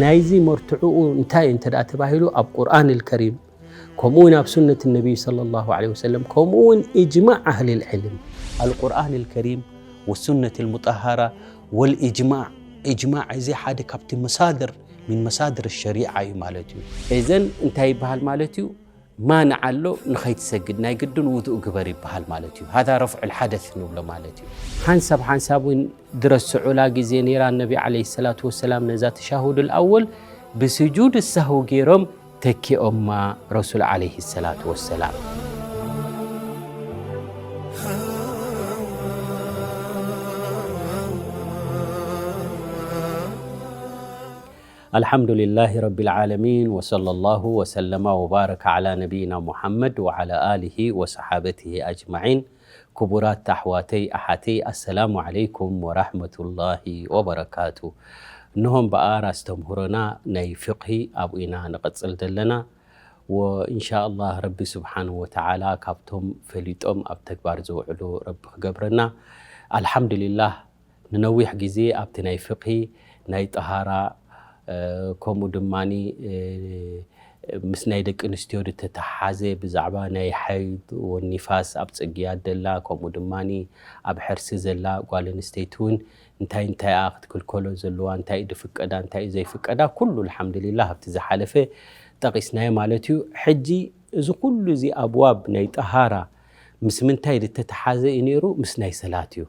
ናይዚ መርትዕኡ እንታይ እንተ ደኣ ተባሂሉ፣ ኣብ ቁርኣን ኣልከሪም፣ ከምኡ እውን ኣብ ሱነት ነቢይ ሰለላሁ ዐለይሂ ወሰለም፣ ከምኡ እውን ኢጅማዕ ኣህሊል ዕልም። ኣልቁርኣን ኣልከሪም ወሱነት ኣልሙጠሃራ ወልኢጅማዕ። ኢጅማዕ እዚ ሓደ ካብቲ መሳድር፣ ሚን መሳድር ሸሪዓ እዩ ማለት እዩ። እዘን እንታይ ይበሃል ማለት እዩ? ማንዓ ኣሎ፣ ንኸይትሰግድ ናይ ግድን ውዱእ ግበር ይበሃል ማለት እዩ። ሃዛ ረፍዑል ሓደስ ንብሎ ማለት እዩ። ሓንሳብ ሓንሳብ እውን ድረስዑላ ግዜ ነይራ፣ ነቢ ዓለይሂ ሰላቱ ወሰላም ነዛ ተሻሁዱል ኣወል ብስጁድ ሳህው ገይሮም ተኪኦማ ረሱል ዓለይሂ ሰላቱ ወሰላም። الحمد لله رب العالمين، وصلى الله وسلم وبارك على نبينا محمد وعلى آله وصحابته أجمعين. ክቡራት ኣሕዋተይ ኣሓተይ፣ ኣሰላሙ ዓለይኩም ወራህመቱላሂ ወበረካቱ። እንሆ እምበኣር ኣስተምህሮና ናይ ፍቕሂ ኣብኡ ኢና ንቐጽል ዘለና። ወኢንሻ ኣላህ ረቢ ስብሓንሁ ወተዓላ ካብቶም ፈሊጦም ኣብ ተግባር ዝውዕሉ ረቢ ክገብረና። ኣልሓምዱሊላህ፣ ንነዊሕ ግዜ ኣብቲ ናይ ፍቕሂ፣ ናይ ጠሃራ፣ እ፣ ከምኡ ድማኒ፣ እ፣ ምስ ናይ ደቂ ኣንስትዮ ዝተተሓሓዘ ብዛዕባ ናይ ሓይድ ወኒፋስ ኣብ ጽግያት ደላ፣ ከምኡ ድማኒ ኣብ ሕርሲ ዘላ ጓል ኣንስተይቲ እውን እንታይ እንታይ እያ ክትክልከሎ ዘለዋ፣ እንታይ እዩ ዝፍቀዳ፣ እንታይ እዩ ዘይፍቀዳ፣ ኩሉ ኣልሓምዱሊላህ ኣብቲ ዝሓለፈ ጠቒስናዮ ማለት እዩ። ሕጂ እዚ ኩሉ እዚ ኣብዋብ ናይ ጠሃራ ምስ ምንታይ ዝተተሓዘ እዩ ነይሩ? ምስ ናይ ሰላት እዩ።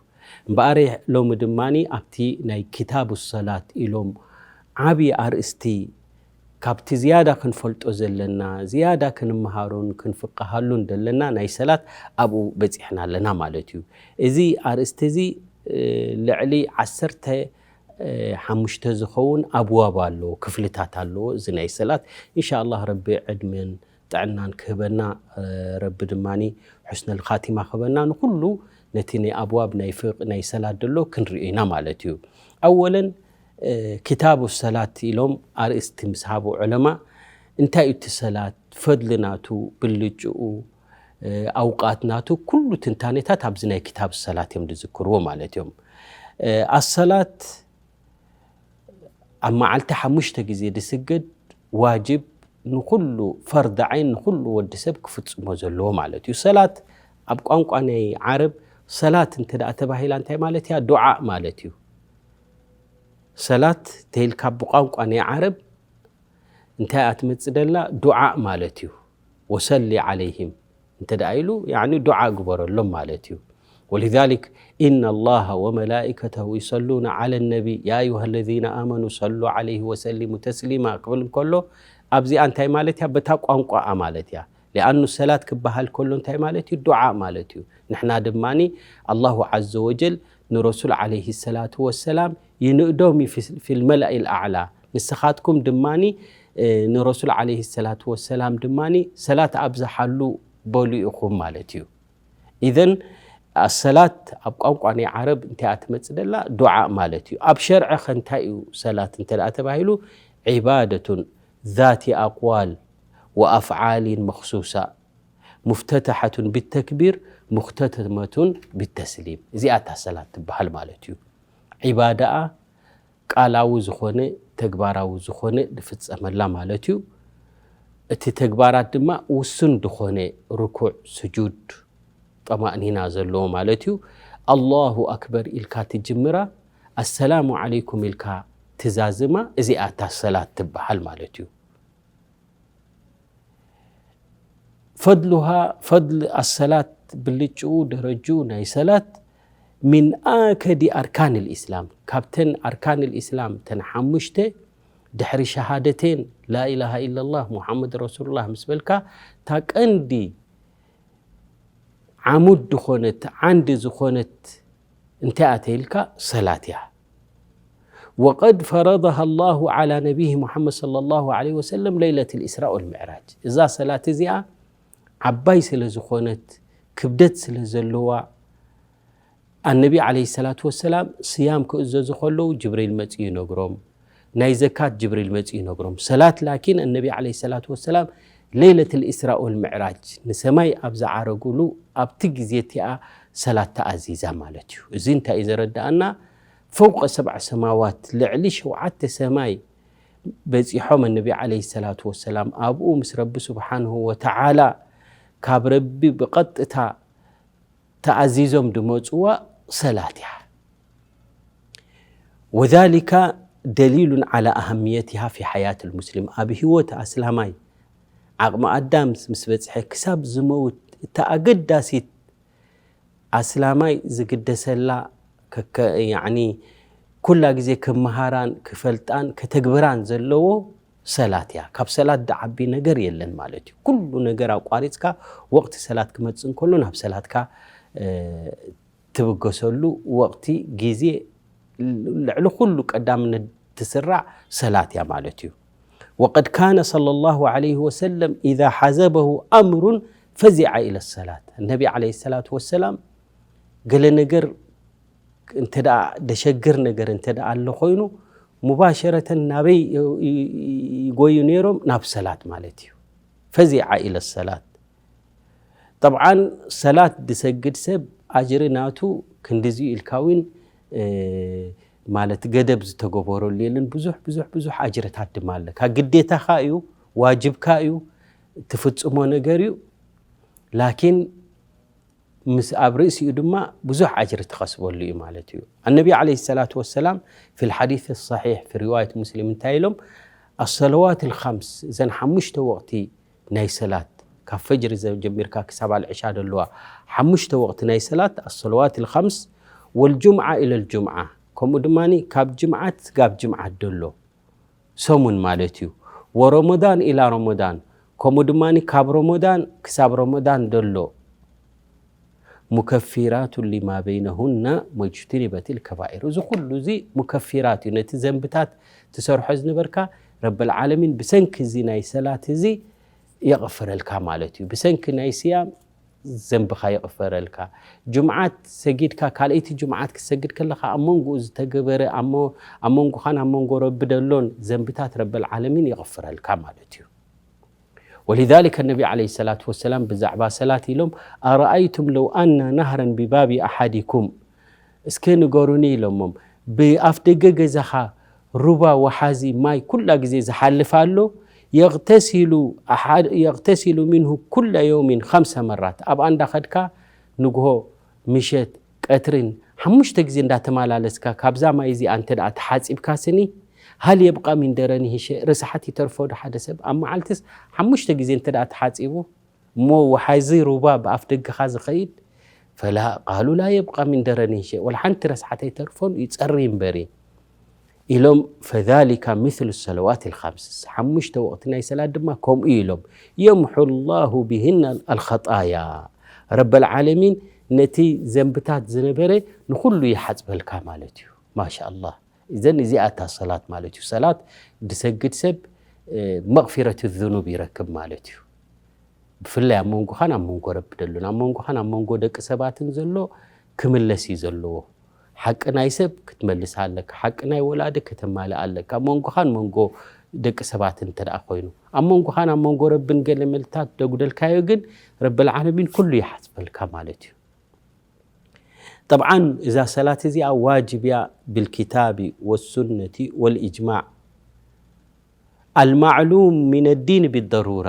እምበኣር ሎሚ ድማኒ ኣብቲ ናይ ኪታቡ ሰላት ኢሎም ዓብዪ ኣርእስቲ፣ ካብቲ ዝያዳ ክንፈልጦ ዘለና፣ ዝያዳ ክንመሃሩን ክንፍቀሃሉን ዘለና ናይ ሰላት ኣብኡ በጺሕና ኣለና ማለት እዩ። እዚ ኣርእስቲ እዚ፣ እ፣ ልዕሊ ዓሰርተ ሓሙሽተ ዝኸውን ኣብዋብ ኣለዎ፣ ክፍልታት ኣለዎ። እዚ ናይ ሰላት፣ ኢንሻ ኣላህ ረቢ ዕድመን ጥዕናን ክህበና፣ እ፣ ረቢ ድማኒ ሑስነል ኻቲማ ክህበና፣ ንኹሉ ነቲ ናይ ኣብዋብ ናይ ፍቕ-፣ ናይ ሰላት ደሎ ክንርእዮ ኢና ማለት እዩ። ኣወለን፣ እ፣ ኪታቡ ሰላት ኢሎም ኣርእስቲ ምስ ሃቡ ዑለማ፣ እንታይ እዩ እቲ ሰላት፣ ፈድሊ ናቱ፣ ብልጭኡ፣ እ፣ ኣውቃት ናቱ፣ ኩሉ ትንታኔታት ኣብዚ ናይ ኪታብ ሰላት እዮም ዝዝክርዎ ማለት እዮም። እ፣ ኣሰላት ኣብ መዓልቲ ሓሙሽተ ግዜ ዝስገድ ዋጅብ፣ ንኹሉ ፈርድ ዓይን፣ ንኹሉ ወዲ ሰብ ክፍጽሞ ዘለዎ ማለት እዩ። ሰላት ኣብ ቋንቋ ናይ ዓረብ ሰላት እንተ ደኣ ተባሂላ እንታይ ማለት እያ? ዱዓእ ማለት እዩ። ሰላት ተይልካ ብቋንቋ ናይ ዓረብ እንታይ እያ ትመጽእ ደላ? ዱዓእ ማለት እዩ። ወሰሊ ዓለይሂም እንተ ደኣ ኢሉ፣ ያዕኒ ዱዓ ግበረሎም ማለት እዩ። ወሊዛሊክ፣ "ኢነ ላሃ ወመላኢከተሁ ዩሰሉነ ዓለ ነቢ፣ ያ ኣዩሃ ለዚነ ኣመኑ ሰሉ ዓለይሂ ወሰሊሙ ተስሊማ" ክብል እንከሎ፣ ኣብዚኣ እንታይ ማለት እያ? በታ ቋንቋኣ ማለት እያ። ሊኣኑ ሰላት ክበሃል ከሎ እንታይ ማለት እዩ? ዱዓ ማለት እዩ። ንሕና ድማኒ ኣላሁ ዓዘ ወጀል ንረሱል ዓለይሂ ሰላቱ ወሰላም ይንእዶም እዩ ፊ-፣ ፊል መላኢል ኣዕላ። ንስኻትኩም ድማኒ፣ እ፣ ንረሱል ዓለይሂ ሰላቱ ወሰላም ድማኒ ሰላት ኣብዝሓሉ በሉ ኢኹም ማለት እዩ። ኢዘን ኣሰላት ኣብ ቋንቋ ናይ ዓረብ እንታይ እያ ትመጽእ ደላ? ዱዓ ማለት እዩ። ኣብ ሸርዒ ኸ እንታይ እዩ ሰላት እንተ ደኣ ተባሂሉ? ዒባደቱን ዛቲ ኣቅዋል ወኣፍዓሊን መኽሱሳ፣ ሙፍተተሐቱን ብተክቢር፣ ሙኽተተመቱን ብተስሊም። እዚኣ እታ ሰላት ትበሃል ማለት እዩ። ዒባዳኣ ቃላዊ ዝኾነ፣ ተግባራዊ ዝኾነ ዝፍጸመላ ማለት እዩ። እቲ ተግባራት ድማ ውሱን ዝኾነ ርኩዕ፣ ስጁድ፣ ጠማእኒና ዘለዎ ማለት እዩ። ኣላሁ ኣክበር ኢልካ ትጅምራ፣ ኣሰላሙ ዓለይኩም ኢልካ ትዛዝማ፣ እዚኣ እታ ሰላት ትበሃል ማለት እዩ። ፈድሉሃ፣ ፈድል ኣሰላት፣ ብልጭኡ፣ ደረጅኡ ናይ ሰላት፣ ሚን ኣከዲ ኣርካን ልእስላም፣ ካብተን ኣርካን ልእስላም ተን ሓሙሽተ፣ ድሕሪ ሸሃደቴን ላኢላሃ ኢለላህ ሙሓመድ ረሱሉላህ ምስ በልካ፣ እታ ቀንዲ ዓሙድ ዝኾነት፣ ዓንዲ ዝኾነት እንታይ እያ ተይልካ? ሰላት እያ። ወቀድ ፈረደሃ ላሁ ዓላ ነቢይሂ ሙሓመድ ሰለላሁ ዓለይሂ ወሰለም ለይለት ልእስራ ወልምዕራጅ። እዛ ሰላት እዚኣ ዓባይ ስለ ዝኾነት፣ ክብደት ስለ ዘለዋ፣ ኣነቢ ዓለይሂ ሰላቱ ወሰላም ስያም ክእዘዙ ከለዉ ጅብሪል መጺኡ ይነግሮም፣ ናይ ዘካት ጅብሪል መጺኡ ይነግሮም። ሰላት ላኪን ኣነቢ ዓለይሂ ሰላቱ ወሰላም ለይለት ልእስራ ወልምዕራጅ ንሰማይ ኣብ ዝዓረጉሉ ኣብቲ ግዜ እቲኣ ሰላት ተኣዚዛ ማለት እዩ። እዚ እንታይ እዩ ዘረድኣና? ፈውቀ ሰብዓ ሰማዋት፣ ልዕሊ ሸውዓተ ሰማይ በጺሖም። ነቢ ዓለይሂ ሰላቱ ወሰላም ኣብኡ ምስ ረቢ ስብሓንሁ ወተዓላ ካብ ረቢ ብቐጥታ ተኣዚዞም ድመጽዋ ሰላት እያ። ወዛሊካ ደሊሉን ዓላ ኣሃምየትሃ ፊ ሓያት ልሙስሊም፣ ኣብ ህይወት ኣስላማይ ዓቕሚ ኣዳም ምስ በጽሐ ክሳብ ዝመውት እታ ኣገዳሲት ኣስላማይ ዝግደሰላ፣ ኩላ ግዜ ክመሃራን ክፈልጣን ከተግብራን ዘለዎ ሰላት እያ። ካብ ሰላት ዝዓቢ ነገር የለን ማለት እዩ። ኩሉ ነገር ኣቋሪፅካ ወቕቲ ሰላት ክመፅእ እንከሎ ናብ ሰላትካ ትብገሰሉ ወቕቲ ግዜ ልዕሊ ኩሉ ቀዳምነት ትስራዕ ሰላት እያ ማለት እዩ። وقد كان صلى الله عليه وسلم إذا حزبه أمر فزع إلى الصلاة. ነቢ ዓለይሂ ሰላቱ ወሰላም ገለ ነገር እንተ ደኣ ደሸግር ነገር እንተ ደኣ ኣሎ ኮይኑ ሙባሸረተን ናበይ ይጎዩ ነይሮም? ናብ ሰላት ማለት እዩ። ፈዚዓ ኢለ ሰላት። ጠብዓን ሰላት ድሰግድ ሰብ ኣጅሪ ናቱ ክንድዚ ኢልካ እውን ማለት ገደብ ዝተገበረሉ የለን። ብዙሕ ብዙሕ ብዙሕ ኣጅርታት ድማ ኣለካ። ግዴታኻ እዩ፣ ዋጅብካ እዩ፣ ትፍጽሞ ነገር እዩ። ላኪን ምስ ኣብ ርእሲኡ ድማ ብዙሕ ኣጅሪ ትኸስበሉ እዩ ማለት እዩ። ኣነቢ ዓለይሂ ሰላቱ ወሰላም ፊል ሓዲስ ሰሒሕ ፊ ሪዋየት ሙስሊም እንታይ ኢሎም? ኣሰለዋት ልኻምስ፣ እዘን ሓሙሽተ ወቕቲ ናይ ሰላት ካብ ፈጅሪ ጀሚርካ ክሳብ ኣልዕሻ ደለዋ ሓሙሽተ ወቕቲ ናይ ሰላት ኣሰለዋት ልኻምስ ወልጁምዓ ኢለ ልጁምዓ፣ ከምኡ ድማ ካብ ጅምዓት ጋብ ጅምዓት ደሎ ሰሙን ማለት እዩ። ወረመዳን ኢላ ረመዳን፣ ከምኡ ድማ ካብ ረመዳን ክሳብ ረመዳን ደሎ ሙከፊራቱ ሊማ በይነሁና መጅቱኒበት ልከባኢር። እዚ ኩሉ እዚ ሙከፊራት እዩ። ነቲ ዘንብታት ትሰርሖ ዝነበርካ ረብል ዓለሚን ብሰንኪ እዚ ናይ ሰላት እዚ የቕፍረልካ ማለት እዩ። ብሰንኪ ናይ ስያም ዘንብኻ ይቕፈረልካ። ጅምዓት ሰጊድካ ካልኣይቲ ጅምዓት ክትሰግድ ከለኻ ኣብ መንጎኡ ዝተገበረ ኣብ መ- ኣብ መንጎኻን ኣብ መንጎ ረቢ ደሎን ዘንብታት ረብል ዓለሚን ይቕፍረልካ ማለት እዩ። ወሊዛሊከ ነቢ ዓለይሂ ሰላቱ ወሰላም ብዛዕባ ሰላት ኢሎም ኣረኣይቱም ለው ኣና ናህረን ቢባቢ ኣሓዲኩም እስከ ንገሩኒ ኢሎሞም። ብኣፍ ደገ ገዛኻ ሩባ ወሓዚ ማይ ኩላ ግዜ ዝሓልፍ ኣሎ። የቕተሲሉ ኣሓድ- የቕተሲሉ ሚንሁ ኩለ የውሚን ኸምሰ መራት። ኣብኣ እንዳኸድካ ንግሆ፣ ምሸት፣ ቀትርን ሓሙሽተ ግዜ እንዳተመላለስካ ካብዛ ማይ እዚኣ እንተ ደኣ ተሓጺብካ ስኒ፣ ሃል የብቃ ሚን ደረኒሂ ሸእ፣ ርስሓት ይተርፎ ዶ ሓደ ሰብ? ኣብ መዓልትስ ሓሙሽተ ግዜ እንተ ደኣ ተሓጺቡ እሞ ወሓዚ ሩባ ብኣፍ ደገኻ ዝኸይድ፣ ፈላ ቃሉ ላ የብቃ ሚን ደረኒሂ ሸእ፣ ወላ ሓንቲ ረስሓት ኣይተርፎን፣ ይጸሪ እምበሪ ኢሎም። ፈዛሊካ ሚስሉ ሰለዋት ልኻምስ፣ ሓሙሽተ ወቕቲ ናይ ሰላት ድማ ከምኡ ኢሎም። የምሑ ላሁ ብሂና ኣልኸጣያ፣ ረበል ዓለሚን ነቲ ዘንብታት ዝነበረ ንኹሉ ይሓጽበልካ ማለት እዩ። ማሻ ኣላህ። እዘን እዚኣ እታ ሰላት ማለት እዩ። ሰላት ድሰግድ ሰብ መቕፊረት ዙኑብ ይረክብ ማለት እዩ። ብፍላይ ኣብ መንጎኻን ኣብ መንጎ ረቢ ደሎን ኣብ መንጎኻን ኣብ መንጎ ደቂ ሰባትን ዘሎ ክምለስ እዩ ዘለዎ። ሓቂ ናይ ሰብ ክትመልስ ኣለካ፣ ሓቂ ናይ ወላዲ ከተማልእ ኣለካ። ኣብ መንጎኻን መንጎ ደቂ ሰባትን እንተ ደኣ ኮይኑ፣ ኣብ መንጎኻን ኣብ መንጎ ረብን ገለ መልታት ደጉደልካዮ ግን ረብል ዓለሚን ኩሉ ይሓስበልካ ማለት እዩ። ጠብዓን እዛ ሰላት እዚኣ ዋጅብ እያ ብልኪታቢ ወሱነቲ ወልእጅማዕ። ኣልማዕሉም ሚን ዲን ብደሩራ።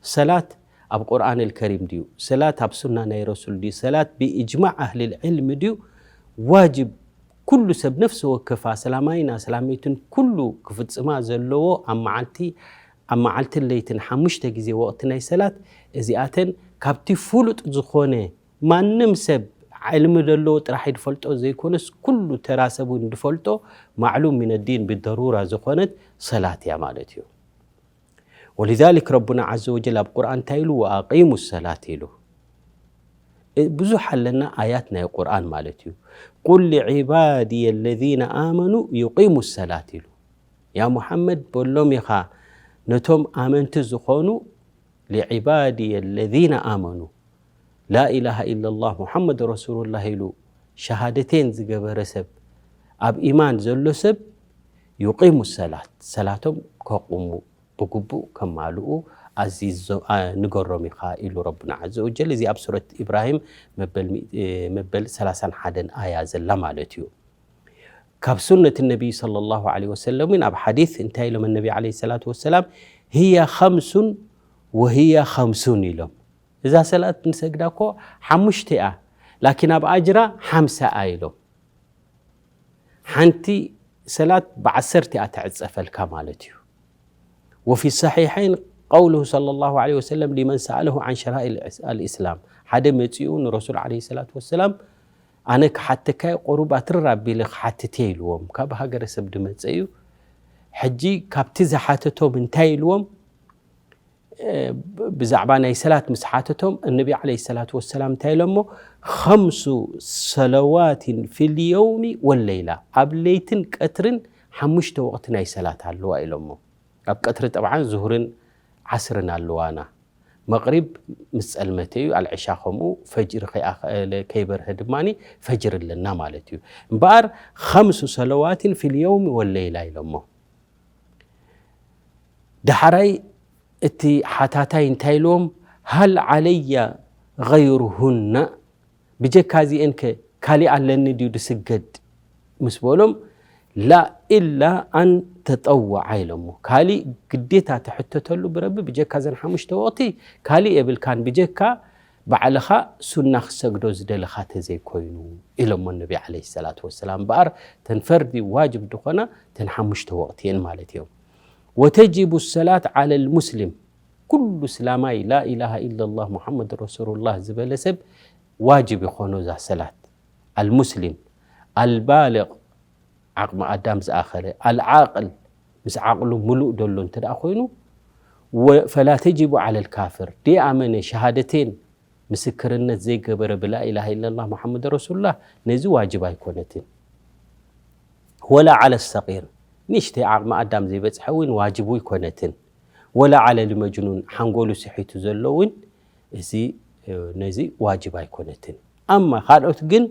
ሰላት ኣብ ቁርኣን ኣልከሪም ድዩ? ሰላት ኣብ ሱና ናይ ረሱል ድዩ? ሰላት ብእጅማዕ ኣህሊ ልዕልሚ ድዩ? ዋጅብ ኩሉ ሰብ ነፍሲ ወከፍ ኣስላማይን ኣስላመይትን ኩሉ ክፍጽማ ዘለዎ ኣብ መዓልቲ ኣብ መዓልትን ለይትን ሓሙሽተ ግዜ ወቕቲ ናይ ሰላት እዚኣተን ካብቲ ፍሉጥ ዝኾነ ማንም ሰብ ዕልሚ ዘለዎ ጥራሕ ድፈልጦ ዘይኮነስ ኩሉ ተራ ሰብ እውን ድፈልጦ ማዕሉም ሚን ዲን ብደሩራ ዝኾነት ሰላት እያ ማለት እዩ። ወሊዛሊክ ረቡና ዓዘ ወጀል ኣብ ቁርኣን እንታይ ኢሉ? ወኣቂሙ ሰላት ኢሉ። ብዙሕ ኣለና ኣያት ናይ ቁርኣን ማለት እዩ። ቁል ሊዕባድየ ለዚነ ኣመኑ ዩቂሙ ሰላት ኢሉ። ያ ሙሓመድ በሎም ኢኻ ነቶም ኣመንቲ ዝኾኑ ሊዕባድየ ለዚነ ኣመኑ ላኢላሃ ኢለላህ ሙሓመድ ረሱሉላህ ኢሉ ሸሃደቴን ዝገበረ ሰብ ኣብ ኢማን ዘሎ ሰብ ዩቂሙ ሰላት ሰላቶም ከቁሙ ብግቡእ ከማልኡ ኣዚዞ ንገሮም ኢኻ ኢሉ ረቡና ዓዘ ወጀል። እዚ ኣብ ሱረት ኢብራሂም መበል ሰላሳን ሓደን ኣያ ዘላ ማለት እዩ። ካብ ሱነት ነቢይ ሰለላሁ ዐለይሂ ወሰለም እውን ኣብ ሓዲስ እንታይ ኢሎም ነቢ ዐለይሂ ሰላቱ ወሰላም፣ ህየ ኸምሱን ወህየ ኸምሱን ኢሎም። እዛ ሰላት ንሰግዳ እኮ ሓሙሽተ እያ፣ ላኪን ኣብ ኣጅራ ሓምሳ እያ ኢሎም። ሓንቲ ሰላት ብዓሰርተ እያ ትዕጸፈልካ ማለት እዩ። وفي الصحيحين قوله صلى الله عليه وسلم لمن سأله عن شرائع الإسلام، ሓደ መጺኡ ንረሱል ዐለይሂ ሰላቱ ወሰላም ኣነ ክሓተካ ቁሩብ ኣትርር ኣቢለ ክሓትት እየ ኢልዎም። ካብ ሃገረሰብ ዝመጸ እዩ። ሕጂ ካብቲ ዝሓተቶም እንታይ ኢልዎም? ብዛዕባ ናይ ሰላት ምስ ሓተቶም፣ እነቢ ዐለይሂ ሰላቱ ወሰላም እንታይ ኢሎሞ? ኸምሱ ሰለዋትን ፊል የውሚ ወለይላ፣ ኣብ ለይትን ቀትርን ሓሙሽተ ወቕቲ ናይ ሰላት ኣለዋ ኢሎሞ። ኣብ ቀትሪ ጠብዓን ዙሁርን ዓስርን ኣለዋና። መቕሪብ ምስ ጸልመተ እዩ፣ ኣልዕሻ ከምኡ፣ ፈጅሪ ከይኣኸለ ከይበርሀ ድማ ፈጅሪ ኣለና ማለት እዩ። እምበኣር ኸምሱ ሰለዋትን ፊል የውሚ ወለይላ ኢሎሞ። ዳሕራይ እቲ ሓታታይ እንታይ ኢልዎም? ሃል ዓለየ ገይሩሁና፣ ብጀካ እዚኤን ከ ካሊእ ኣለኒ ድዩ ድስገድ ምስ በሎም፣ ላ ኢላ ኣን ተጠወዓ ኢሎሞ። ካሊእ ግዴታ ትሕተተሉ ብረቢ ብጀካ ዘን ሓሙሽተ ወቕቲ ካሊእ የብልካን፣ ብጀካ ባዕልኻ ሱና ክሰግዶ ዝደለኻ ተዘይኮይኑ ኢሎሞ ነቢ ዐለይሂ ሰላቱ ወሰላም። እምበኣር ተን ፈርዲ ዋጅብ ዝኾና ተን ሓሙሽተ ወቕቲ እየን ማለት እዮም። ወተጅቡ ሰላት ዐለል ሙስሊም፣ ኩሉ እስላማይ ላኢላሃ ኢለላህ ሙሐመድ ረሱሉላህ ዝበለ ሰብ ዋጅብ ይኾኖ እዛ ሰላት። ኣልሙስሊም ኣልባልቕ፣ ዓቕሚ ኣዳም ዝኣኸለ፣ ኣልዓቕል፣ ምስ ዓቕሉ ምሉእ ደሎ እንተ ደኣ ኮይኑ፣ ወ-፣ ፈላ ተጅቡ ዐለል ካፍር፣ ደይኣመነ፣ ሸሃደቴን ምስክርነት ዘይገበረ ብላኢላሃ ኢለላህ ሙሐመድ ረሱሉላህ፣ ነዚ ዋጅብ ኣይኮነትን። ወላ ዐለ ሰቂር፣ ንእሽተይ ዓቕሚ ኣዳም ዘይበጽሐ እውን ዋጅቡ ኣይኮነትን። ወላ ዐለል መጅኑን፣ ሓንጎሉ ስሒቱ ዘሎ እውን እዚ፣ ነዚ ዋጅብ ኣይኮነትን። ኣማ ካልኦት ግን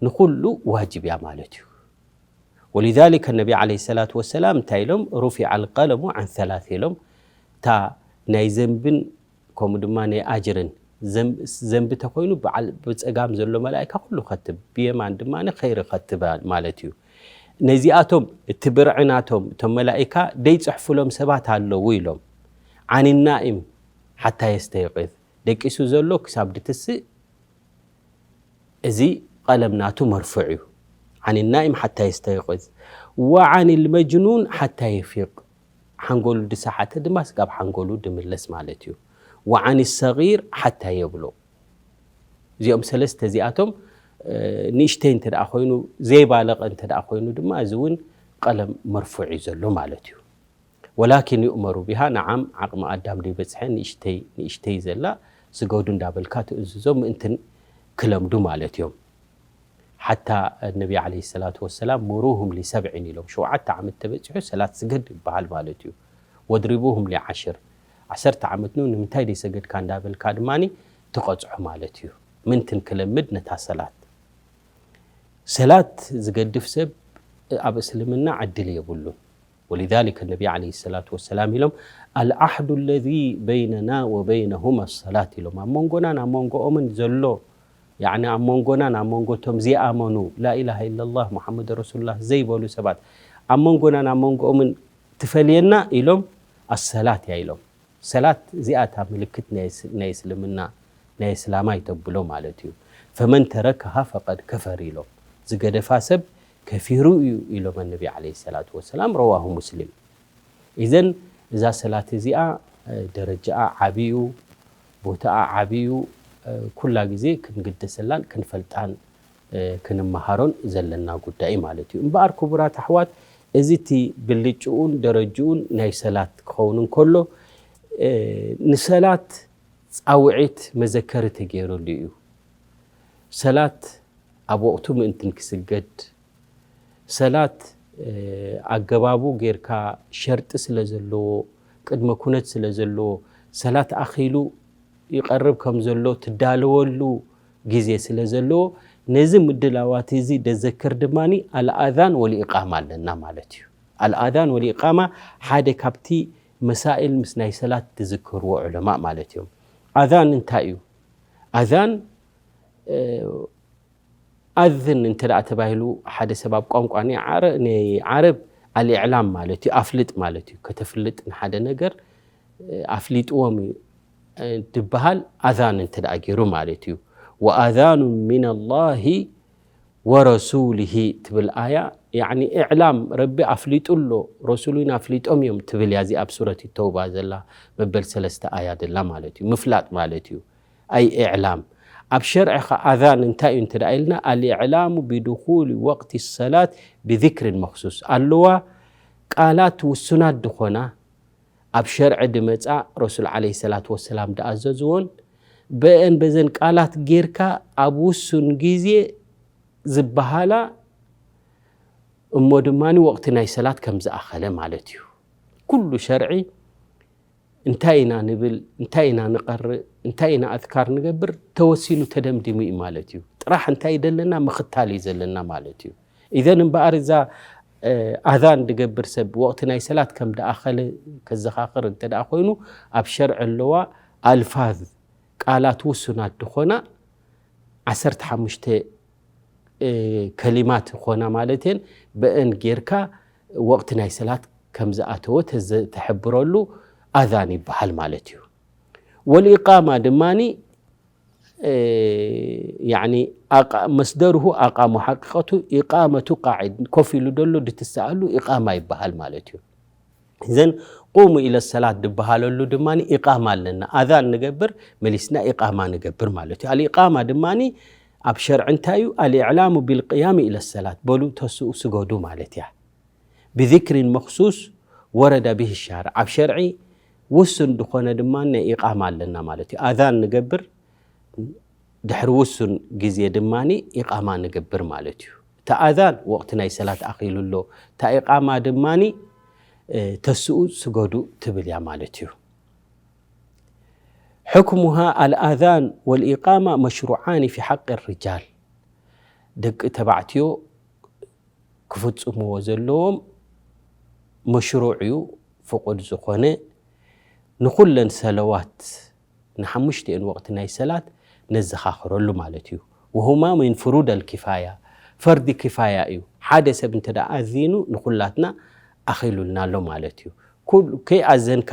ንኹሉ ዋጅብ እያ ማለት እዩ። ወሊዛሊከ ነቢ ዐለይሂ ሰላቱ ወሰላም እንታይ ኢሎም? ሩፊዐ ኣልቀለሙ ዐን ሰላስ ኢሎም። እታ ናይ ዘንብን ከምኡ ድማ ናይ ኣጅርን ዘም-፣ ዘንቢ ተኮይኑ በዓል ብጸጋም ዘሎ መላእካ ኩሉ ከትብ፣ ብየማን ድማ ኸይሪ ከትብ ማለት እዩ። ነዚኣቶም እቲ ብርዒ ናቶም እቶም መላእካ ደይጽሕፉሎም ሰባት ኣለዉ ኢሎም። ዓኒ ናኢም ሓታ የስተይቅዝ፣ ደቂሱ ዘሎ ክሳብ ድትስእ እዚ ቀለም ናቱ መርፉዕ እዩ። ዓኒ ናኢም ሓታ የስተይቅዝ ወዓኒ ልመጅኑን ሓታ የፊቅ፣ ሓንጎሉ ድሰሓተ ድማ ስጋብ ሓንጎሉ ድምለስ ማለት እዩ። ወዓኒ ሰጊር ሓታ የብሎ። እዚኦም ሰለስተ እዚኣቶም፣ እ፣ ንእሽተይ እንተ ደኣ ኮይኑ፣ ዘይባለቐ እንተ ደኣ ኮይኑ ድማ እዚ እውን ቀለም መርፉዕ እዩ ዘሎ ማለት እዩ። ወላኪን ዩእመሩ ቢሃ፣ ነዓም ዓቕሚ ኣዳም ደይበጽሐ ንእሽተይ ንእሽተይ ዘላ ስገዱ እንዳበልካ ትእዝዞ ምእንትን ክለምዱ ማለት እዮም። ሓታ ነቢ ዐለይሂ ሰላቱ ወሰላም ሙሩሁም ሊሰብዒን ኢሎም፣ ሸውዓተ ዓመት ተበጺሑ ሰላት ስገድ ይበሃል ማለት እዩ። ወድሪቡሁም ሊዓሽር፣ ዓሰርተ ዓመት ኑ ንምንታይ ደይሰገድካ እንዳበልካ ድማ ትቐጽዖ ማለት እዩ። ምንትን ክለምድ ነታ ሰላት። ሰላት ዝገድፍ ሰብ ኣብ እስልምና ዕድል የብሉን። ወሊዛሊከ ነቢ ዐለይሂ ሰላቱ ወሰላም ኢሎም፣ ኣልዓህዱ ለዚ በይነና ወበይነሁማ ሰላት ኢሎም። ኣብ መንጎናን ኣብ መንጎኦምን ዘሎ፣ ያዕኒ ኣብ መንጎናን ኣብ መንጎ እቶም ዘይኣመኑ፣ ላኢላሃ ኢለላህ ሙሐመድ ረሱሉላህ ዘይበሉ ሰባት፣ ኣብ መንጎናን ኣብ መንጎኦምን ትፈልየና ኢሎም፣ ኣሰላት እያ ኢሎም። ሰላት እዚኣ እታ ምልክት ናይ እስ-፣ ናይ እስልምና፣ ናይ እስላማይ ተብሎ ማለት እዩ። ፈመን ተረከሃ ፈቀድ ከፈር ኢሎም። ዝገደፋ ሰብ ከፊሩ እዩ ኢሎም ነቢ ዐለይሂ ሰላቱ ወሰላም። ረዋሁ ሙስሊም። ኢዘን እዛ ሰላት እዚኣ፣ እ፣ ደረጃኣ ዓብዩ፣ ቦታኣ ዓብዩ፣ እ፣ ኩላ ግዜ ክንግደሰላን ክንፈልጣን፣ እ፣ ክንመሃሮን ዘለና ጉዳይ ማለት እዩ። እምበኣር ክቡራት ኣሕዋት፣ እዚ እቲ ብልጭኡን ደረጅኡን ናይ ሰላት ክኸውን እንከሎ፣ እ፣ ንሰላት ጻውዒት መዘከሪ ተገይሩሉ እዩ። ሰላት ኣብ ወቕቱ ምእንትን ክስገድ፣ ሰላት፣ እ፣ ኣገባቡ ጌርካ ሸርጢ ስለ ዘለዎ፣ ቅድመ ኩነት ስለ ዘለዎ፣ ሰላት ኣኺሉ ይቐርብ ከም ዘሎ ትዳለወሉ ግዜ ስለ ዘለዎ፣ ነዚ ምድላዋት እዚ ደዘክር ድማ ኣልኣዛን ወልኢቃማ ኣለና ማለት እዩ። ኣልኣዛን ወልኢቃማ ሓደ ካብቲ መሳኢል ምስ ናይ ሰላት ዝዝክርዎ ዑለማ ማለት እዮም። ኣዛን እንታይ እዩ? ኣዛን፣ እ፣ ኣዝን እንተ ደኣ ተባሂሉ ሓደ ሰብ ኣብ ቋንቋ ናይ ዓረ-፣ ናይ ዓረብ ኣልኢዕላም ማለት እዩ፣ ኣፍልጥ ማለት እዩ። ከተፍልጥ ንሓደ ነገር፣ እ፣ ኣፍሊጥዎም እዩ፣ እ፣ ድበሃል ኣዛን እንተ ደኣ ገይሩ ማለት እዩ። "ወኣዛኑ ሚነላሂ ወረሱሊሂ" ትብል ኣያ፣ ያዕኒ ኢዕላም ረቢ ኣፍሊጡ ኣሎ፣ ረሱሉን ኣፍሊጦም እዮም ትብል እያ እዚኣ ኣብ ሱረት ተውባ ዘላ መበል ሰለስተ ኣያ ዘላ ማለት እዩ። ምፍላጥ ማለት እዩ። ኣይ ኢዕላም። ኣብ ሸርዒ ኸ ኣዛን እንታይ እዩ እንተ ደኣ ኢልና፣ ኣልኢዕላሙ ቢድኹሊ ወቅቲ ሰላት ብዚክሪን መኽሱስ ኣለዋ። ቃላት ውሱናት ዝኾና ኣብ ሸርዒ ድመጻ ረሱል ዓለይሂ ሰላት ወሰላም ድኣዘዝዎን፣ በአን በዘን ቃላት ጌርካ ኣብ ውሱን ግዜ ዝበሃላ እሞ ድማ ወቕቲ ናይ ሰላት ከም ዝኣኸለ ማለት እዩ። ኩሉ ሸርዒ እንታይ ኢና ንብል፣ እንታይ ኢና ንቐርእ፣ እንታይ ኢና ኣዝካር ንገብር ተወሲኑ ተደምዲሙ እዩ ማለት እዩ። ጥራሕ እንታይ ደለና ምኽታል እዩ ዘለና ማለት እዩ። ኢዘን እምበኣር እዛ፣ እ፣ ኣዛን ድገብር ሰብ ወቕቲ ናይ ሰላት ከም ደኣኸለ ከዘኻኽር እንተ ደኣ ኮይኑ፣ ኣብ ሸርዒ ኣለዋ ኣልፋዝ፣ ቃላት ውሱናት ድኾና ዓሰርተ ሓሙሽተ፣ እ፣ ከሊማት ኾና ማለት እየን። በአን ጌርካ ወቕቲ ናይ ሰላት ከም ዝኣተወ ተዘ-፣ ተሕብረሉ ኣዛን ይበሃል ማለት እዩ። ወልኢቃማ ድማኒ፣ እ፣ ያዕኒ ኣቃ-፣ መስደርሁ ኣቃሙ፣ ሓቂቐቱ ኢቃመቱ ቃዒድ፣ ኮፍ ኢሉ ደሎ ድትሰኣሉ ኢቃማ ይበሃል ማለት እዩ። እዘን ቁሙ ኢለ ሰላት ድበሃለሉ ድማ ኢቃማ ኣለና። ኣዛን ንገብር፣ መሊስና ኢቃማ ንገብር ማለት እዩ። ኣልኢቃማ ድማ ኣብ ሸርዒ እንታይ እዩ? ኣልኢዕላሙ ቢልቅያም ኢለ ሰላት፣ በሉ ተስኡ ስገዱ ማለት እያ። ብዚክሪን መኽሱስ ወረደ ብህ ሻርዕ፣ ኣብ ሸርዒ ውሱን ድኾነ ድማ ናይ ኢቃማ ኣለና ማለት እዩ። ኣዛን ንገብር፣ ድሕሪ ውሱን ግዜ ድማ ኢቃማ ንገብር ማለት እዩ። እታ ኣዛን ወቕቲ ናይ ሰላት ኣኺሉ ኣሎ፣ እታ ኢቃማ ድማ፣ እ፣ ተስኡ ስገዱ ትብል እያ ማለት እዩ። ሕክሙሃ ኣልኣዛን ወልኢቃማ መሽሩዓኒ ፊ ሓቂ ርጃል፣ ደቂ ተባዕትዮ ክፍጽምዎ ዘለዎም መሽሩዕ እዩ፣ ፍቑድ ዝኾነ ንኹለን ሰለዋት ንሓሙሽቲኤን ወቕቲ ናይ ሰላት ነዘኻኽረሉ ማለት እዩ። ወሁማ ሚን ፍሩድ ኣልኪፋያ፣ ፈርዲ ኪፋያ እዩ። ሓደ ሰብ እንተ ደኣ ኣዚኑ ንኹላትና ኣኺሉልና ኣሎ ማለት እዩ። ኩል-፣ ከይኣዘንካ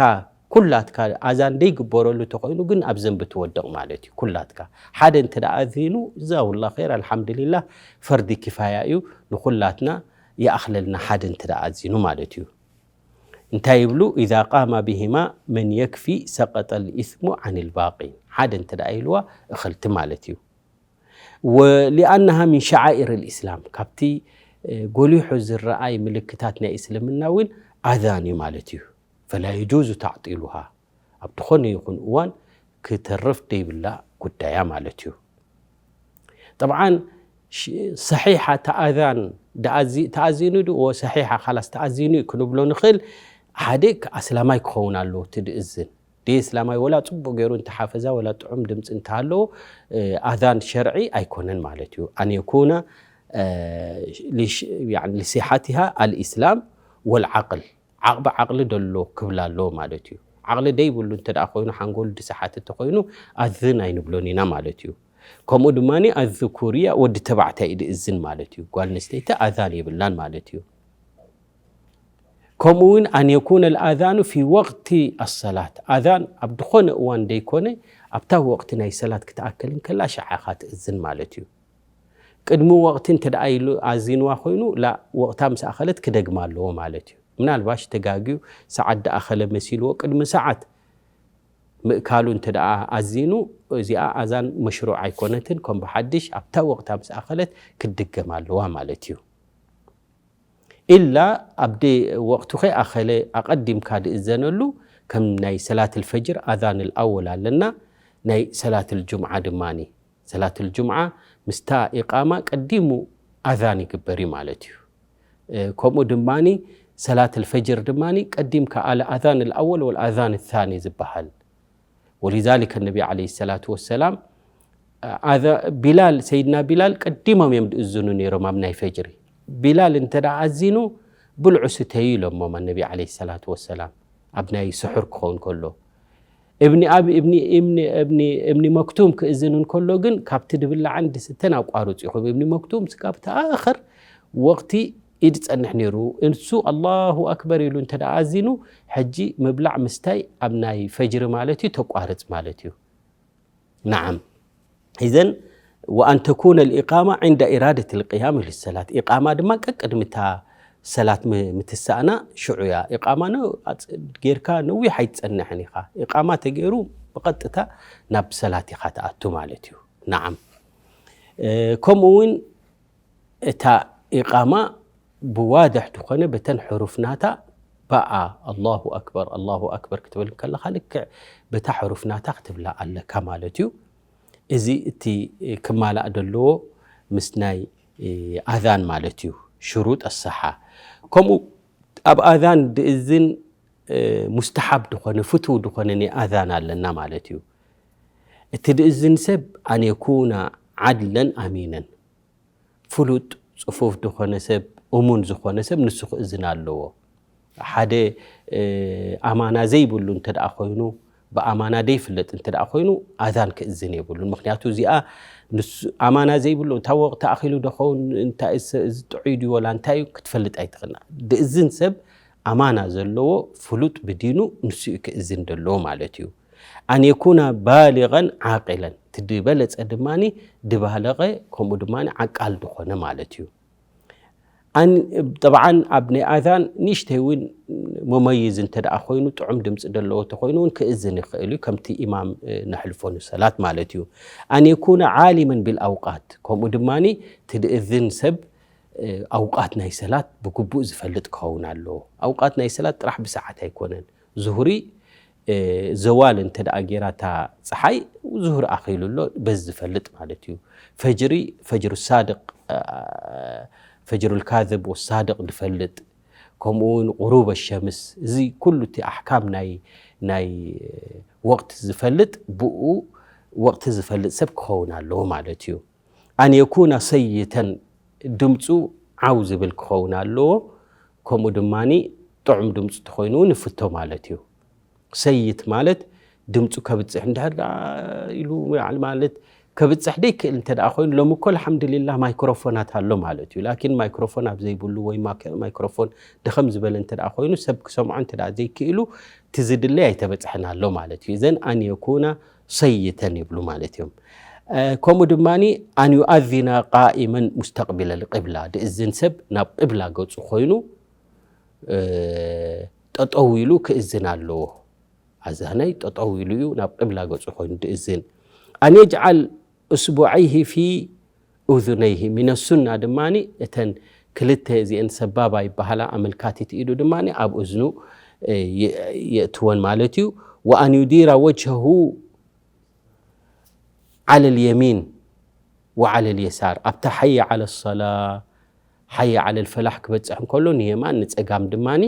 ኩላትካ ኣዛን ደይግበረሉ ተኾይኑ ግን ኣብ ዘንቢ ትወድቕ ማለት እዩ። ኩላትካ ሓደ እንተ ደኣ ኣዚኑ ጀዛሁላህ ኸይር ኣልሓምዱሊላህ ፈርዲ ኪፋያ እዩ። ንኹላትና ይኣኽለልና ሓደ እንተ ደኣ ኣዚኑ ማለት እዩ። እንታይ ይብሉ? ኢዛ ቃማ ቢሂማ መን የክፊ ሰቀጠ ልኢስሙ ዓን ልባቂን። ሓደ እንተ ደኣ ኢልዋ እኽልቲ ማለት እዩ። ወሊኣነሃ ሚን ሸዓኢር ልእስላም፣ ካብቲ፣ እ፣ ጎሊሑ ዝረኣይ ምልክታት ናይ እስልምና እውን ኣዛን እዩ ማለት እዩ። ፈላ የጁዙ ታዕጢሉሃ፣ ኣብ ዝኾነ ይኹን እዋን ክተርፍ ደይብላ ጉዳያ ማለት እዩ። ጠብዓን ሽ-፣ ሰሒሓ ተኣዛን ደኣዚ-፣ ተኣዚኑ ዶ? ወ-፣ ሰሒሓ ካላስ ተኣዚኑ እዩ ክንብሎ ንኽእል። ሓደ ክ-፣ ኣስላማይ ክኸውን ኣለዎ እቲ ድእዝን። ደይ እስላማይ ወላ ጽቡቕ ገይሩ እንተ ሓፈዛ ወላ ጥዑም ድምጺ እንተሃለዎ፣ እ፣ ኣዛን ሸርዒ ኣይኮነን ማለት እዩ። ኣን የኩነ፣ እ፣ ሊሽ-፣ ያዕኒ ሊሲሓቲሃ ኣልኢስላም ወልዓቅል። ዓቕቢ ዓቕሊ ደሎ ክብል ኣለዎ ማለት እዩ። ዓቕሊ ደይብሉ እንተ ደኣ ኮይኑ፣ ሓንጎሉ ድሰሓት እንተኾይኑ፣ ኣዝን ኣይንብሎን ኢና ማለት እዩ። ከምኡ ድማ ኣዝኩርያ ወዲ ተባዕታይ እዩ ድእዝን ማለት እዩ። ጓል ኣንስተይቲ ኣዛን የብላን ማለት እዩ። ከምኡ እውን ኣን የኩነ ኣልኣዛኑ ፊ ወቅቲ ኣሰላት፣ ኣዛን ኣብ ዝኾነ እዋን ደይኮነ ኣብታ ወቅቲ ናይ ሰላት ክትኣክል እንከላ ሸዓ ኢኻ ትእዝን ማለት እዩ። ቅድሚ ወቅቲ እንተ ደኣ ኢሉ ኣዚንዋ ኮይኑ፣ ላ ወቅታ ምስ ኣኸለት ክደግማ ኣለዎ ማለት እዩ። ምናልባሽ ተጋግዩ ሰዓት ደኣኸለ መሲልዎ ቅድሚ ሰዓት ምእካሉ እንተ ደኣ ኣዚኑ፣ እዚኣ ኣዛን መሽሩዕ ኣይኮነትን፣ ከም ብሓድሽ ኣብታ ወቅታ ምስ ኣኸለት ክትድገም ኣለዋ ማለት እዩ። ኢላ ኣብ ደ-፣ ወቕቱ ከይኣኸለ ኣቐዲምካ ድእዘነሉ፣ ከም ናይ ሰላት ኣልፈጅር ኣዛን ኣልኣወል ኣለና፣ ናይ ሰላት ኣልጁምዓ ድማኒ። ሰላት ኣልጁምዓ ምስታ ኢቓማ ቀዲሙ ኣዛን ይግበር እዩ ማለት እዩ። እ፣ ከምኡ ድማኒ ሰላት ኣልፈጅር ድማኒ ቀዲምካ ኣለ ኣዛን ኣልኣወል ወልኣዛን ኣሳኒ ዝበሃል። ወሊዛሊከ ነቢ ዓለይሂ ሰላቱ ወሰላም፣ ኣዛ-፣ ቢላል፣ ሰይድና ቢላል ቀዲሞም እዮም ድእዝኑ ነይሮም ኣብ ናይ ፈጅሪ። ቢላል እንተ ደኣ ኣዚኑ፣ ብልዑ ስተዩ ኢሎሞም ኣነቢ ዓለይሂ ሰላቱ ወሰላም፣ ኣብ ናይ ስሑር ክኸውን ከሎ። እብኒ ኣብ እብኒ እብኒ እብኒ እብኒ መክቱም ክእዝን እንከሎ ግን ካብቲ ድብላዕን ድስተን ኣቋርጹ ኢኹም። እብኒ መክቱም ስጋብ ተኣኸር ወቕቲ ኢድ ጸንሕ ነይሩ። እሱ ኣላሁ ኣክበር ኢሉ እንተ ደኣ ኣዚኑ፣ ሕጂ ምብላዕ ምስታይ ኣብ ናይ ፈጅሪ ማለት እዩ፣ ተቋርጽ ማለት እዩ። ነዓም። إذن وأن تكون الإقامة عند إرادة القيام للصلاة. ኢቃማ ድማ ቀቅድሚ እታ ሰላት ም-፣ ምትሳእና ሽዑ እያ። ኢቃማ ነ-፣ ኣጽ-፣ ጌርካ ነዊሕ ኣይትጸንሕን ኢኻ። ኢቃማ ተገይሩ ብቐጥታ ናብ ሰላት ኢኻ ትኣቱ ማለት እዩ። ነዓም። እ፣ ከምኡ እውን እታ ኢቃማ ብዋድሕ ዝኾነ በተን ሕሩፍ ናታ ብኣ ኣላሁ ኣክበር፣ ኣላሁ ኣክበር ክትብል ከለኻ ልክዕ በታ ሕሩፍ ናታ ክትብላ ኣለካ ማለት እዩ። እዚ እቲ ክማላእ ዘለዎ ምስ ናይ ኣዛን ማለት እዩ፣ ሽሩጥ ኣሰሓ። ከምኡ ኣብ ኣዛን ድእዝን ሙስተሓብ ድኾነ ፍቱው ድኾነ ናይ ኣዛን ኣለና ማለት እዩ። እቲ ድእዝን ሰብ ኣን የኩና ዓድለን ኣሚነን፣ ፍሉጥ ጽፉፍ ዝኾነ ሰብ፣ እሙን ዝኾነ ሰብ ንሱ ክእዝን ኣለዎ። ሓደ፣ እ፣ ኣማና ዘይብሉ እንተ ደኣ ኮይኑ፣ ብኣማና ዘይፍለጥ እንተ ደኣ ኮይኑ፣ ኣዛን ክእዝን የብሉን። ምኽንያቱ እዚኣ ንሱ ኣማና ዘይብሉ፣ እታ ወቕቲ ኣኺሉ ዶ ኸውን፣ እንታይ እስ-፣ እዚ ጥዑይ ድዩ ወላ እንታይ እዩ ክትፈልጥ ኣይትኽእልን። ድእዝን ሰብ ኣማና ዘለዎ ፍሉጥ ብዲኑ ንሱ እዩ ክእዝን ዘለዎ ማለት እዩ። ኣን የኩና ባሊገን ዓቂለን፣ እቲ ዝበለጸ ድማኒ ድባለቐ፣ ከምኡ ድማኒ ዓቃል ድኾነ ማለት እዩ። ኣን-፣ ጠብዓን ኣብ ናይ ኣዛን ንእሽተይ እውን መመይዝ እንተ ደኣ ኮይኑ፣ ጥዑም ድምፂ ዘለዎ ተኾይኑ እውን ክእዝን ይኽእል እዩ፣ ከምቲ ኢማም፣ እ፣ ነሕልፎ ንሰላት ማለት እዩ። ኣን የኩነ ዓሊመን ቢልኣውቃት፣ ከምኡ ድማኒ እቲ ድእዝን ሰብ፣ እ፣ ኣውቃት ናይ ሰላት ብግቡእ ዝፈልጥ ክኸውን ኣለዎ። ኣውቃት ናይ ሰላት ጥራሕ ብሰዓት ኣይኮነን። ዙሁሪ፣ እ፣ ዘዋል እንተ ደኣ ጌራ እታ ፀሓይ፣ ዙሁር ኣኺሉ ኣሎ፣ በዚ ዝፈልጥ ማለት እዩ። ፈጅሪ፣ ፈጅሩ ሳድቅ፣ እ፣ ፈጅሩል ካዝብ ወሳድቅ ዝፈልጥ፣ ከምኡ እውን ቁሩብ ሸምስ፣ እዚ ኩሉ እቲ ኣሕካም ናይ፣ ናይ ወቕቲ ዝፈልጥ፣ ብኡ ወቕቲ ዝፈልጥ ሰብ ክኸውን ኣለዎ ማለት እዩ። ኣን የኩና ሰይተን፣ ድምፁ ዓው ዝብል ክኸውን ኣለዎ። ከምኡ ድማኒ ጥዑም ድምፁ ተኾይኑ እውን ይፍቶ ማለት እዩ። ሰይት ማለት ድምፁ ከብፅሕ እንድሕር ደኣ ኢሉ፣ ያዕኒ ማለት ከብፅሕ ደይክእል እንተ ደኣ ኮይኑ፣ ሎሚ እኮ ኣልሓምዱሊላህ ማይክሮፎናት ኣሎ ማለት እዩ። ላኪን ማይክሮፎን ኣብ ዘይብሉ ወይ ማክ-፣ ማይክሮፎን ደኸም ዝበለ እንተ ደኣ ኮይኑ፣ ሰብ ክሰምዖ እንተ ደኣ ዘይክእሉ፣ እቲ ዝድለይ ኣይተበፅሐን ኣሎ ማለት እዩ። እዘን ኣን የኩና ሰይተን ይብሉ ማለት እዮም። እ፣ ከምኡ ድማኒ ኣን ዩኣዚና ቃኢመን ሙስተቅቢለል ቅብላ፣ ድእዝን ሰብ ናብ ቅብላ ገፁ ኮይኑ፣ እ፣ ጠጠው ኢሉ ክእዝን ኣለዎ። ኣዛናይ ጠጠው ኢሉ እዩ ናብ ቅብላ ገፁ ኮይኑ ድእዝን። ኣን የጅዓል እስቡዐይሂ ፊ ኡዙነይሂ፣ ሚነ ሱና ድማኒ እተን ክልተ እዚአን ሰባባ ይበሃላ፣ ኣመልካቲት ኢዱ ድማኒ ኣብ እዝኑ፣ እ፣ የ-፣ የእትወን ማለት እዩ። ወኣን ዩዲራ ወጅሀሁ ዓለል የሚን ወዓለል የሳር፣ ኣብታ ሓየ ዓለ ሰላ፣ ሓየ ዓለል ፈላሕ ክበፅሕ እንከሎ ንየማን ንፀጋም ድማኒ፣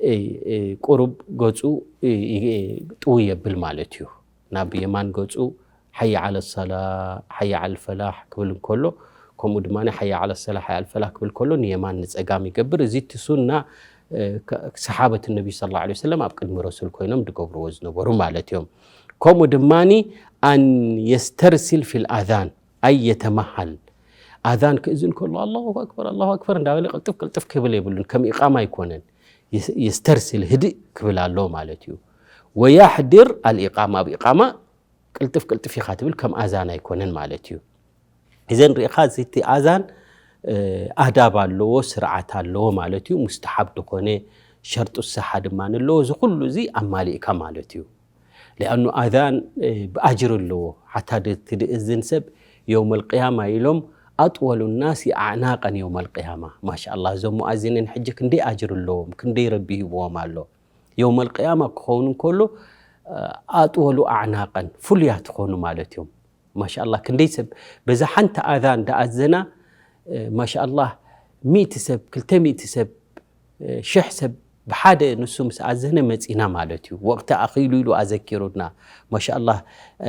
እ፣ እ፣ ቁሩብ ገፁ፣ እ፣ እ፣ ጥው የብል ማለት እዩ። ናብ የማን ገፁ ሓየ ዓለ ሰላ፣ ሓየ ዓለ ፈላሕ ክብል እንከሎ፣ ከምኡ ድማ ሓየ ዓለ ሰላ፣ ሓየ ዓለ ፈላሕ ክብል ከሎ ንየማን ንፀጋም ይገብር። እዚ እቲ ሱና፣ እ፣ ከ-፣ ሰሓበት ነቢ ሰለላሁ ዐለይሂ ወሰለም ኣብ ቅድሚ ረሱል ኮይኖም ዝገብርዎ ዝነበሩ ማለት እዮም። ከምኡ ድማኒ ኣን የስተርሲል ፊል ኣዛን ኣይ የተመሃል፣ ኣዛን ክእዝን ከሎ ኣላሁ ኣክበር ኣላሁ ኣክበር እንዳበለ ቅልጥፍ ቅልጥፍ ክብል የብሉን። ከም ኢቃማ ኣይኮነን። የስ-፣ የስተርሲል ህድእ ክብል ኣሎ ማለት እዩ። ወያሕድር ኣልኢቃማ፣ ኣብ ኢቃማ ቅልጥፍ ቅልጥፍ ኢኻ ትብል፣ ከም ኣዛን ኣይኮነን ማለት እዩ። እዘን ርኢኻ፣ እዚ እቲ ኣዛን፣ እ፣ ኣዳብ ኣለዎ፣ ስርዓት ኣለዎ ማለት እዩ። ሙስተሓብ ዝኾነ ሸርጡ ሰሓ ድማ ኣለዎ። እዚ ኩሉ እዚ ኣማሊእካ ማለት እዩ። ሊኣኑ ኣዛን፣ እ፣ ብኣጅር ኣለዎ። ሓታ ድ-፣ እቲ ድእዝን ሰብ የውመል ቅያማ ኢሎም ኣጥወሉ ናሲ ኣዕናቀን የውመል ቅያማ። ማሻኣላህ፣ እዞም ሙኣዚኒን ሕጂ ክንደይ ኣጅር ኣለዎም፣ ክንደይ ረቢ ሂብዎም ኣሎ። የውመል ቅያማ ክኸውን እንከሎ፣ እ፣ ኣጥወሉ ኣዕናቀን፣ ፍሉያት ይኾኑ ማለት እዮም። ማሻኣላህ፣ ክንደይ ሰብ በዛ ሓንቲ ኣዛን ደኣዘና፣ እ፣ ማሻኣላህ፣ ሚእቲ ሰብ፣ ክልተ ሚእቲ ሰብ፣ እ፣ ሽሕ ሰብ ብሓደ ንሱ ምስ ኣዘነ መጺና ማለት እዩ። ወቕቲ ኣኺሉ ኢሉ ኣዘኪሩና። ማሻኣላህ፣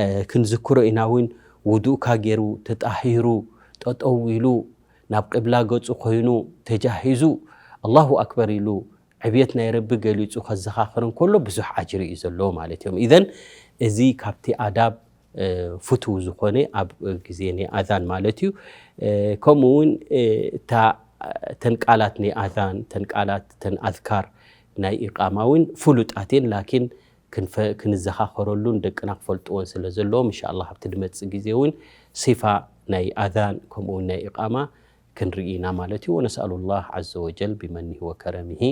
እ፣ ክንዝክሮ ኢና እውን፣ ውዱእካ ገይሩ፣ ተጣሂሩ፣ ጠጠው ኢሉ፣ ናብ ቅብላ ገጹ ኮይኑ፣ ተጃሂዙ፣ ኣላሁ ኣክበር ኢሉ፣ ዕብየት ናይ ረቢ ገሊጹ ከዘኻኽር እንከሎ ብዙሕ ኣጅሪ እዩ ዘለዎ ማለት እዮም። ኢዘን እዚ ካብቲ ኣዳብ ፍትው ዝኾነ ኣብ ግዜ ናይ ኣዛን ማለት እዩ። ከምኡ እውን እታ ተን ቃላት ናይ ኣዛን፣ ተን ቃላት፣ ተን ኣዝካር ናይ ኢቃማ እውን ፍሉጣት እየን። ላኪን ክንዘኻኸረሉን ደቅና ክፈልጥዎን ስለ ዘለዎም እንሻላ ኣብቲ ድመፅእ ግዜ እውን ሲፋ ናይ ኣዛን ከምኡ እውን ናይ ኢቃማ ክንርኢ ኢና ማለት እዩ። ونسأل الله عز وجل بمنه وكرمه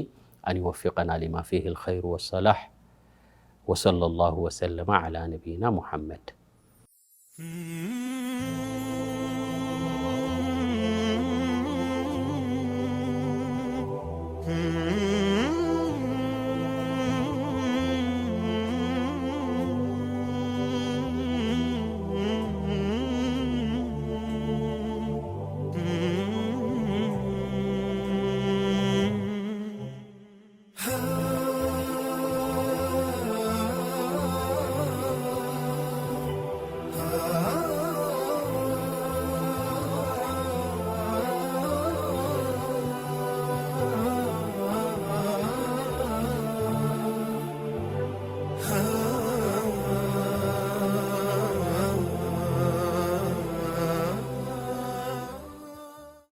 أن يوفقنا لما فيه الخير والصلاح. وصلى الله وسلم على نبينا محمد.